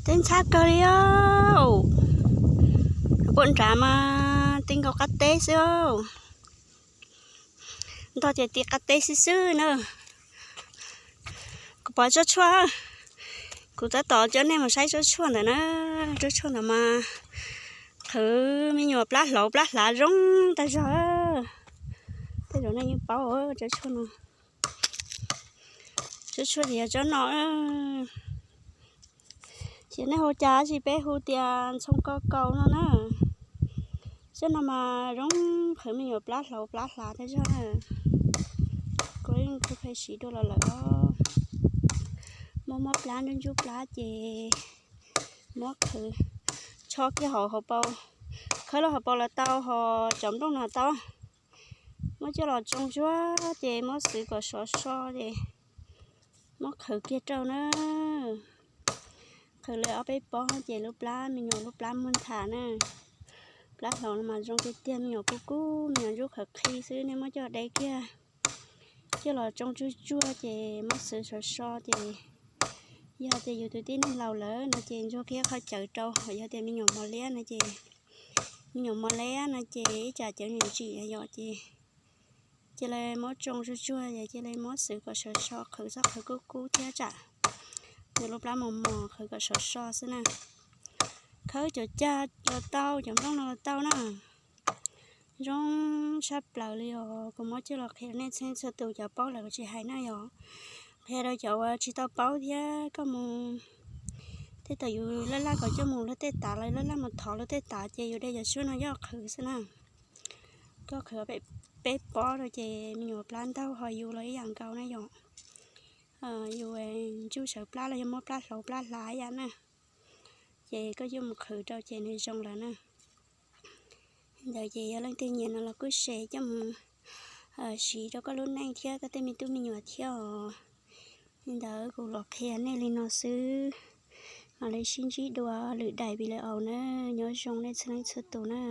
Teb ntxhab kawg li os. Puag nrad mas ti nkaus qab teb xwb. Ntog ces ti qab teb xwb xwb na. Kuv pom tsob tshuaj, kuv tab tom coj nej mus saib tsob tshuaj ntawm na. Tsob tshuaj ntawm mas qhwv me nyuam plab hlauv plab hlav zoo tag zog. Tej zaum nej yeej paub tsob tshuaj no. Tsob tshuaj tias yog tsob no, ces nej hu cas tsis peb hu tias ntxhoo ko kaus no na. Tsob no mas zoo qhwv me nyuam plab hlauv plab hlav tag zog na. Kuv yeej kuv pheej siv dua los lawm os. Muab mob plab ntsuj ntsuj plab ces muab qhwv, tsho kiag hauv hauv paus, khawb los hauv paus los tau, ho cov nplooj no tau. Muab coj los tsoo tsuag ces muab xwv kom sov so ces muab qhwv kiag rau na. Qhwv li ob peb pob ces lub plab, me nyuam lub plab muag nthav na. Plab hlauv no mas zoo tiag tiag, me nyuam kub kub, me nyuam ntsuj qhwv qhi xwb, nej muab coj de kiag, coj los tsoo tsuag tsuag ces muab xwv sov so ces yog tias yus tus tib neeg laus lawm no ces ntsuag kiag qhov cawv rau, ho yog tias me nyuam mos liab no ces, me nyuam mos liab no ces ib tsam cawv ntsim ntsim yom ces cia li muab tsoo tsuag tsuag, cia li muab xwv kom sov so, qhwv txhob qhwv kub kub thiab tsam nws lub plab mos mos, qhwv kom sov so xwb na. Khawb cov cag los tau, cov nplooj no los tau na. Zoo tshaj plaws li os, kuv muab coj los qhia nej txhua txhua tus, cov paub lawm kuv tsis hais na yom. Qhia rau cov uas tsis tau paub thiab, koj mus tej thaum yus laj laj kom coj mus luag tej tav los laj laj mus thov luag tej tav ces yus de cov tshuaj no coj qhwv xwb na. Koj qhwv peb pob rau ces me nyuam plab ntaug ho yus los ib yam nkaus na yom. Yus ntsuj sawv plab los yog muab plab hlauv plab hlav ib yam na, ces koj yuav mus qhwv rau ces nws zoo lawm na. Ntawd ces yog leej twg nyiam no los kuj share coj mus siv rau koj lub neej thiab koj tej me tub me nyuam thiab os. Li ntawd kuv los qhia nej li no xwb, mam li sib ntsib dua lwm daim video na. Nyob zoo nej txhua leej txhua tus na.